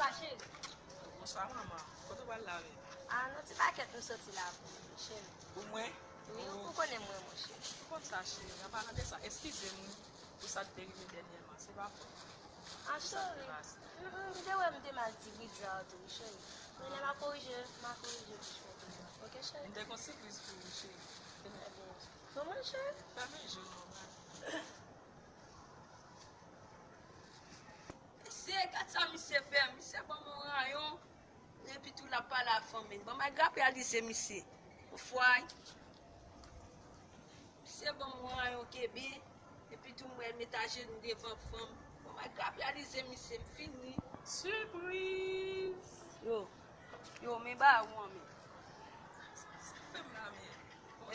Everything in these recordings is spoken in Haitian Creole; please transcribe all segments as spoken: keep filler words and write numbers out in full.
Bonswa, cheri. Bonswa, manman. Kote w pral la menm? Ah, nan ti makèt m soti la pou ou, cheri. Pou mwen? Wi, ou konnen mwen, mon cheri. Ou konn sa, cheri. An palan de sa, eskize m wi, pou sa k te rive dènyèman. Se pa fòt mwen. Ah, cheri. M, m, m te wè m te mal di wi, di a tou, cheri. Men lè m a korije, m a korije pou cheri. Ok, cheri? M te gon sipriz pou ou, cheri. Ebyen, bon, mwen, cheri. Fèmen je w, manman. Mesye, gad sa misye fè. Misye ban m yon rayon. Epi tou l ap pale a fanm li. Bon, m al grap realize misye. Ou fwa. Misye ban m yon rayon kenbe. Epi tou m wè l met ajenou devan fanm. Bon, m al grap realize misye. M fini. Sipriz! Yo. Yo, men ba ou an men. Sa fè m la, men.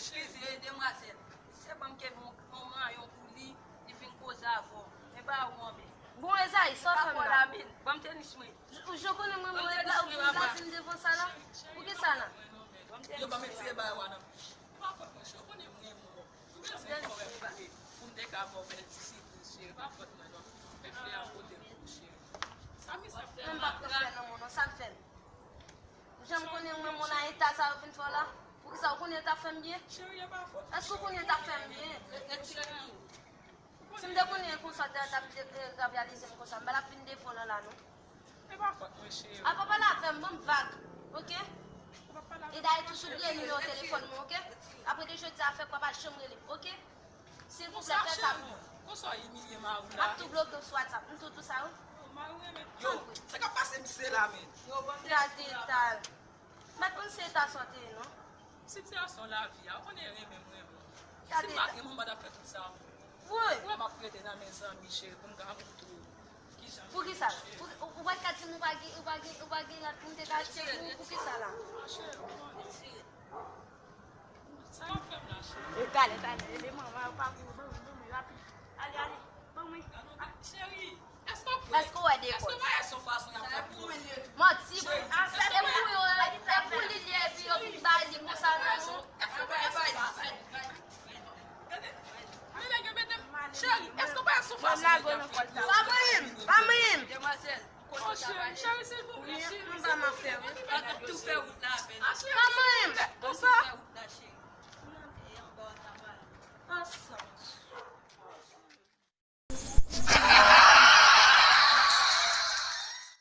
Eskize, demwazèl. Se ban m kenbe yon, yon mayon pou li, li vin koze avè w. Men ba ou an men. Bon, Ezayi, sa w fè m la? Ban m tenis mwen. Ou, ou konnen mwen, mwen la, ou vin la di m devan sa la? Poukisa la? Yo, ban m retire bagay w a nan bouch. Pa fòt mwen, cheri, ou konnen m renmen w. Ou bezwen fè w wè pou m te ka ba w bèl ti sipriz, cheri. Pa fòt mwen, non. Men flè a pote pou ou, cheri. Sa misye ap fè la. Mwen m p ap fè non, non, sa m fè l. Ou janm konnen mwen, mwen nan eta sa yo fin fè w la? Poukisa, ou konnen yo t ap fè m byen? Cheri, e pa fòt ou. Èske ou konnen yo t ap fè m byen? Retire li. Si m te konnen konsa, w t ap, e, rabyalize m konsa, m pa t ap vin devan w lan la, non. E pa fòt mwen, cheri. A pa pale avè m, ban m vag, ok? E dayè tou, soubliye nimewo telefòn mwen, ok? Apre de jodi a, fè kwa pa janm rele m, ok? Silvouplè, fè sa pou mwen. Konsa w imilye mari w la. M ap tou bloke w sou WhatsApp. M tou tou sa, wi. Yo, sa k ap pase misye la, men? Yo, ban m gade eta. M pa t konn se eta sa w te ye, non. Sitiyasyon lavi a, ou konnen renmen m renmen w. Si m pa t renmen w, m pa t ap fè tout sa pou ou. Vre. Ou wè m ap rete nan men zanmi, cheri, pou m ka montre w kijan m renmen w, cheri. Poukisa? Pou, ou, ou pa t ka di m ou pa gen, ou pa gen, ou pa gen rad pou m te ka achte pou ou, poukisa la? Ah, cheri, ou konnen. Sa w ap fè m la, cheri? E talè, talè, ede manman, ou pa pou, ban mwen, ban mwen, rapid. Ale, ale, ban mwen. Cheri, èske w prè? Èske w wè de kòd? Èske w pa wè se yon fason y ap fè pou ou? Manti, e pou yo, e pou li li ye, epi yo vin ba li konsa, non, non. Èske w pa wè se yon fason? Gade, men nèg yo mete m, cheri, èske w pa wè se yon fason nèg y ap fè pou ou? Pa manyen m, pa manyen m. Demwazèl. Oh, cheri, cheri, silvouplè, cheri, silvouplè. Mwen pa m ap fè, wi. An tou fè wout la avè l. Ah, cheri, pa manyen m. Konsa. An tou fè wout la, cheri. E anba w ta mal. Ansanm.